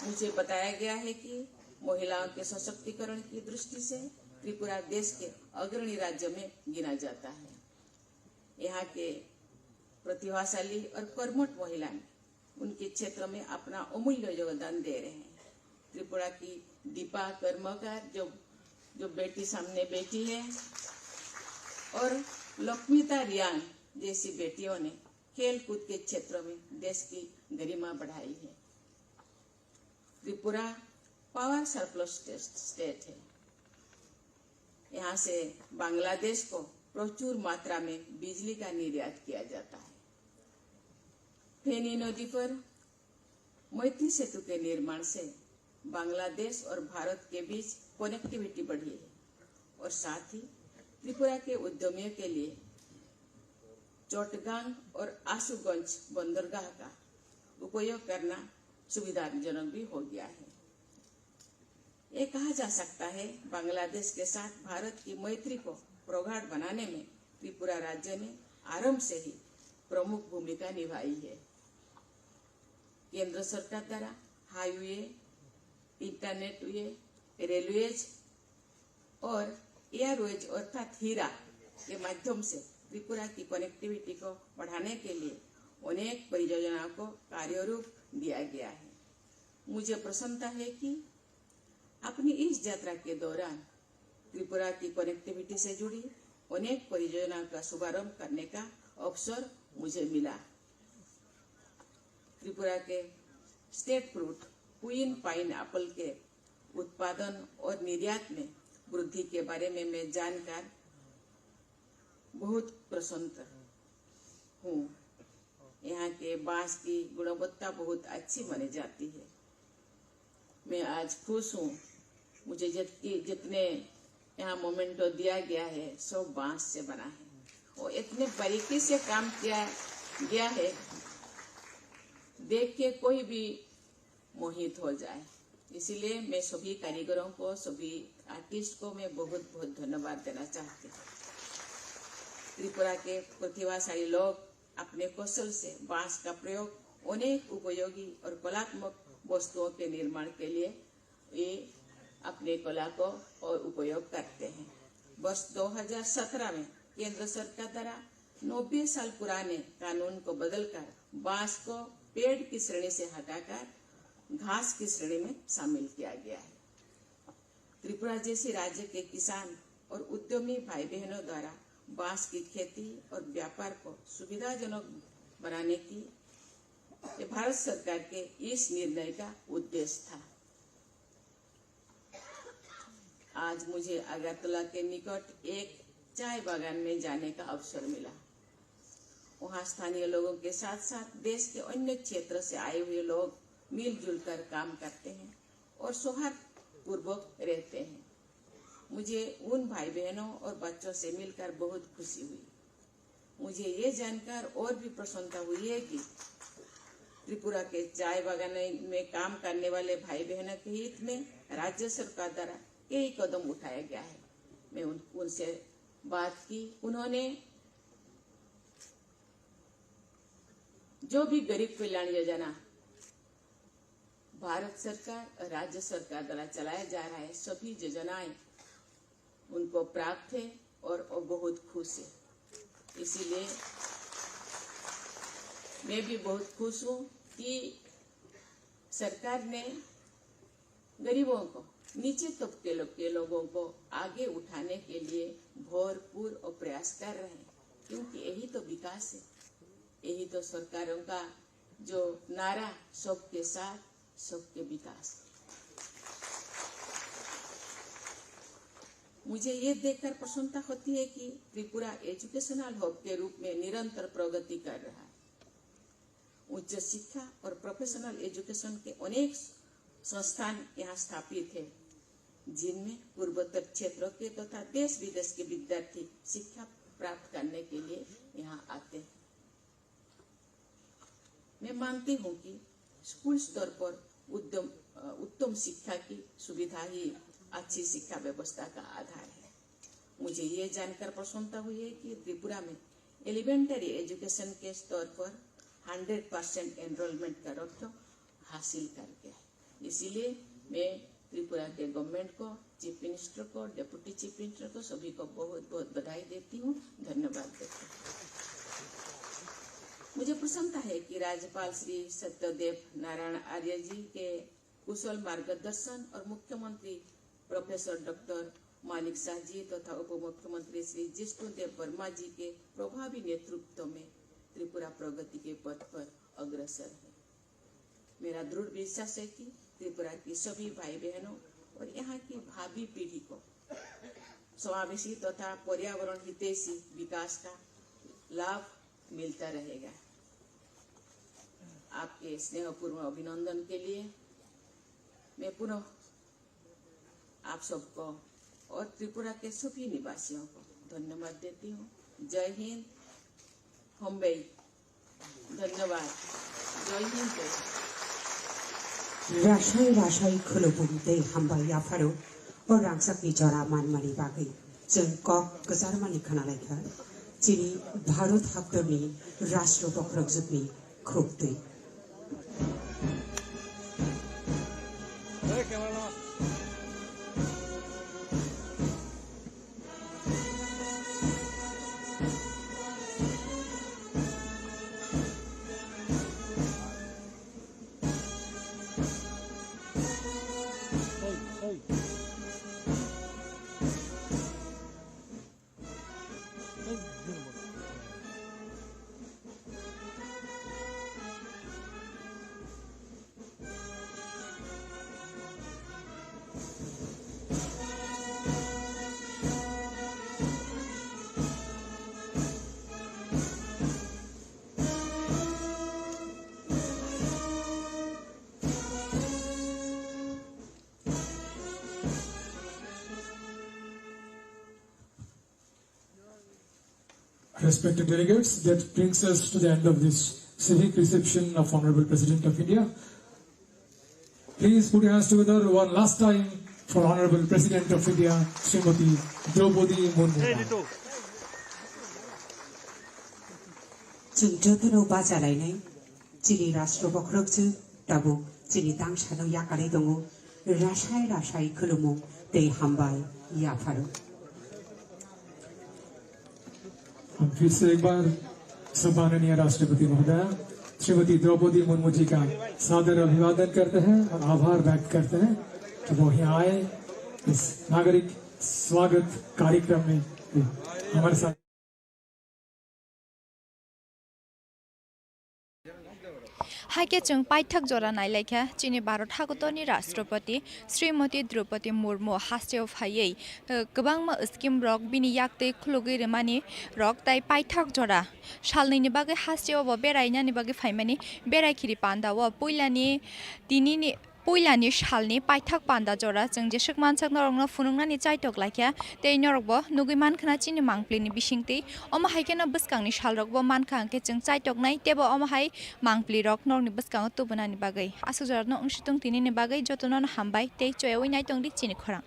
मुझे बताया गया है कि महिलाओं के सशक्तिकरण की दृष्टि से त्रिपुरा देश के अग्रणी राज्य में गिना जाता है। यहाँ के प्रतिभाशाली और कर्मठ महिलाएं उनके क्षेत्र में अपना अमूल्य योगदान दे रहे हैं। त्रिपुरा की दीपा कर्मकार, जो, जो बेटी सामने बैठी है, और लक्ष्मीता रियांग जैसी बेटियों ने खेल कूद के क्षेत्र में देश की गरिमा बढ़ाई है। त्रिपुरा पावर सरप्लस स्टेट है। यहाँ से बांग्लादेश को प्रचुर मात्रा में बिजली का निर्यात किया जाता है। फेनी नदी पर मैत्री सेतु के निर्माण से बांग्लादेश और भारत के बीच कनेक्टिविटी बढ़ी है और साथ ही त्रिपुरा के उद्यमियों के लिए चट्टग्राम और आशुगंज बंदरगाह का उपयोग करना सुविधाजनक भी हो गया है। ये कहा जा सकता है, बांग्लादेश के साथ भारत की मैत्री को प्रगाढ़ बनाने में त्रिपुरा राज्य ने आरंभ से ही प्रमुख भूमिका निभाई है। केंद्र सरकार द्वारा हाईवे, इंटरनेट वे, रेलवेज और एयरवेज अर्थात हीरा के माध्यम से त्रिपुरा की कनेक्टिविटी को बढ़ाने के लिए अनेक परियोजनाओं को कार्यरूप दिया गया है। मुझे प्रसन्नता है कि अपनी इस यात्रा के दौरान त्रिपुरा की कनेक्टिविटी से जुड़ी अनेक परियोजना का शुभारंभ करने का अवसर मुझे मिला। त्रिपुरा के स्टेट फ्रूट क्वीन पाइनएप्पल के उत्पादन और निर्यात में वृद्धि के बारे में मैं जानकर बहुत प्रसन्न हूँ। यहाँ के बांस की गुणवत्ता बहुत अच्छी मानी जाती है। मैं आज खुश हूँ। मुझे जितकी, जितने यहाँ मोमेंटो दिया गया है, सब बांस से बना है। वो इतने बारीकी से काम किया गया है, देख के कोई भी मोहित हो जाए। इसीलिए मैं सभी कारीगरों को, सभी आर्टिस्ट को मैं बहुत बहुत धन्यवाद देना चाहती हूँ। त्रिपुरा के प्रतिभाशाली लोग अपने कौशल से बांस का प्रयोग अनेक उपयोगी और कलात्मक वस्तुओं के निर्माण के लिए ये अपने कला को और उपयोग करते हैं। वर्ष दो हज़ार सत्रह में केंद्र सरकार द्वारा नब्बे साल पुराने कानून को बदलकर बांस को पेड़ की श्रेणी से हटाकर घास की श्रेणी में शामिल किया गया है। त्रिपुरा जैसे राज्य के किसान और उद्यमी भाई बहनों द्वारा बांस की खेती और व्यापार को सुविधाजनक बनाने की ये भारत सरकार के इस निर्णय का उद्देश्य था। आज मुझे अगरतला के निकट एक चाय बागान में जाने का अवसर मिला। वहाँ स्थानीय लोगों के साथ-साथ देश के अन्य क्षेत्र से आए हुए लोग मिलजुल कर काम करते हैं और सौहार्दपूर्वक रहते हैं। मुझे उन भाई बहनों और बच्चों से मिलकर बहुत खुशी हुई। मुझे ये जानकर और भी प्रसन्नता हुई है कि त्रिपुरा के चाय बागान में काम करने वाले भाई बहनों के हित में राज्य सरकार द्वारा कई कदम उठाया गया है। मैं उन, उनसे बात की। उन्होंने जो भी गरीब कल्याण योजना भारत सरकार और राज्य सरकार द्वारा चलाया जा रहा है, सभी योजनाएं उनको प्राप्त है और वो बहुत खुश है। इसीलिए मैं भी बहुत खुश हूँ कि सरकार ने गरीबों को, नीचे तबके लो-, के लोगों को आगे उठाने के लिए भरपूर और प्रयास कर रहे हैं, क्योंकि यही तो विकास है, यही तो सरकारों का जो नारा, सबके साथ, सबके विकास। मुझे ये देखकर प्रसन्नता होती है कि त्रिपुरा एजुकेशनल हब के रूप में निरंतर प्रगति कर रहा है। उच्च शिक्षा और प्रोफेशनल एजुकेशन के अनेक संस्थान यहाँ स्थापित है, जिनमें पूर्वोत्तर क्षेत्रों के तथा देश विदेश के विद्यार्थी शिक्षा प्राप्त करने के लिए यहाँ आते हैं। मैं मानती हूँ कि स्कूल स्तर पर उद्यम, अ, उत्तम शिक्षा की सुविधा ही अच्छी शिक्षा व्यवस्था का आधार है। मुझे ये जानकर प्रसन्नता हुई है कि त्रिपुरा में एलिमेंटरी एजुकेशन के स्तर पर हंड्रेड परसेंट एनरोलमेंट का लक्ष्य हासिल कर गया है। इसीलिए मैं त्रिपुरा के गवर्नमेंट को, चीफ मिनिस्टर को, डेप्यूटी चीफ मिनिस्टर को, सभी को बहुत बहुत बधाई देती हूँ, धन्यवाद देती हूँ। मुझे प्रसन्नता है कि राज्यपाल श्री सत्यदेव नारायण आर्य जी के कुशल मार्गदर्शन और मुख्यमंत्री प्रोफेसर डॉक्टर मानिक साह जी तथा उप मुख्यमंत्री श्री जिष्णु देव वर्मा जी के प्रभावी नेतृत्व में त्रिपुरा प्रगति के पथ पर अग्रसर है। मेरा दृढ़ विश्वास है कि त्रिपुरा की सभी भाई बहनों और यहाँ की भावी पीढ़ी को समावेशी तथा पर्यावरण हितैषी विकास का लाभ मिलता रहेगा। आपके स्नेहपूर्ण अभिनंदन के लिए मैं पुनः आप सबको और त्रिपुरा के सभी निवासियों को धन्यवाद देती हूँ। जय Hind. Hombai. Dhanyabad. Jai Hind. Rashai rashai khulubung tei hambai yapharo o rangchakni jora manmani bagwi chwng kok kwcharmani khna laikha chini Bharat haktorni Rashtra bokhorokjwkni khuk twi. Respected delegates, that brings us to the end of this civic reception of Honorable President of India. Please put your hands together one last time for Honorable President of India, Srimati Draupadi Murmu. Chwng jotono bacha lainai. Chini Rashtra bokhorokjwk tabuk chini tangsano yakarwi tongo, rashai rashai khulumung tei hambai yapharo. हम फिर से एक बार सम्माननीय राष्ट्रपति महोदया श्रीमती द्रौपदी मुर्मू जी का सादर अभिवादन करते हैं और आभार व्यक्त करते हैं कि वो यहाँ आए, इस नागरिक स्वागत कार्यक्रम में हमारे साथ। Hai khe chwng paithak jora nailaikha, chini Bharat hakotorni Rashtrapati Srimati Draupadi Murmu hasteo phaiwi, eh, kwbangma scheme rok bini yaktwi khulugwi rwmani rok, tai paithak jora salnwini bagwi hasteo bo berainani bagwi phaimani. Berai khiri pandao puilani tinini Puilani salni paithak panda jora chwng jeswk mansak norokno phunuknani chaitok laikha, tei norokbo nugwi mankha chini mangpilini bisingtwi. Omo hai kheno bwskangni salrokbo mankha hwnkhe chwng chaitoknai, teibo omo hai mangpilirok norokni bwskango tubunani bagwi. Aswk jorano wngsi tong tinini bagwi jotono hambai tei choyaui naitongdi chini khorang.